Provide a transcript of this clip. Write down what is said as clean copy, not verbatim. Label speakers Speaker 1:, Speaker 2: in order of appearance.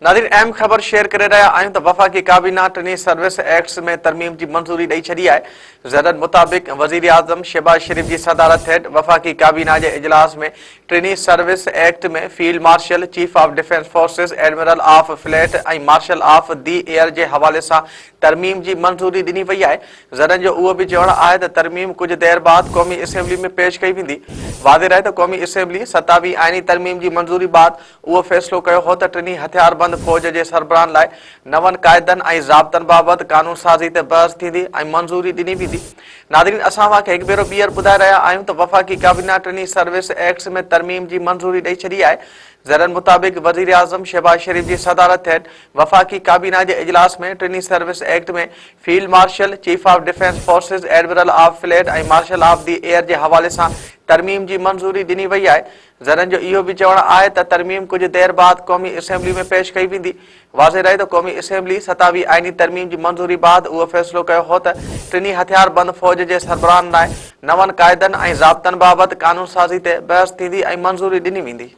Speaker 1: ناظرين اهم خبر شيئر ڪري رهيا آهيون ته وفاقي ڪابينا ٽنهي سروس ايڪٽس ۾ ترميم جي منظوري ڏئي ڇڏي آهي. ذريعن مطابق وزيراعظم شهباز شريف جي صدارت هيٺ وفاقي ڪابينا جي اجلاس ۾ ٽنهي service act ۾ field marshal, chief of defence forces, admiral of fleet ۽ marshal of the air جي حوالي سان ترميم جي منظوري ڏني وئي آهي. ذريعن جو اهو به چوڻ آهي ته ترميم ڪجهه دير بعد قومي اسيمبلي ۾ پيش ڪئي ويندي. واضح رهي ته قومي اسيمبلي ستاويهين آئيني ترميم جي منظوري بعد اهو فيصلو ڪيو هو ته ٽنهي هٿياربند فوج جي سربراهن لاء نون قاعدن ۽ ضابطن بابت قانونسازي تي بحث ٿيندي ۽ منظوري ڏني ويندي. ناظرين اسان اوهان کي هڪ ڀيرو ٻيهر ٻڌائي رهيا آهيون ته وفاقي ڪابينا ٽنهي سروس ايڪٽس ۾ ترميم جي منظوري ڏئي ڇڏي آهي. ذريعن مطابق وزيراعظم شهباز شريف جي صدارت هيٺ وفاقي ڪابينا جي اجلاس ۾ ٽنهي service act ۾ field marshal, chief of defence forces, admiral of fleet ۽ marshal of the air جي حوالي سان ترميم جي منظوري ڏني وئي آهي. ذريعن جو اهو به چوڻ آهي ته ترميم ڪجهه دير بعد قومي اسيمبلي ۾ پيش ڪئي ويندي. واضح رهي ته قومي اسيمبلي ستاويهه آئيني ترميم جي منظوري بعد اهو فيصلو ڪيو هو ته ٽنهي هٿياربند فوج جي سربراهن لاء نون قاعدن ۽ ضابطن بابت قانونسازي تي بحث ٿيندي ۽ منظوري ڏني ويندي.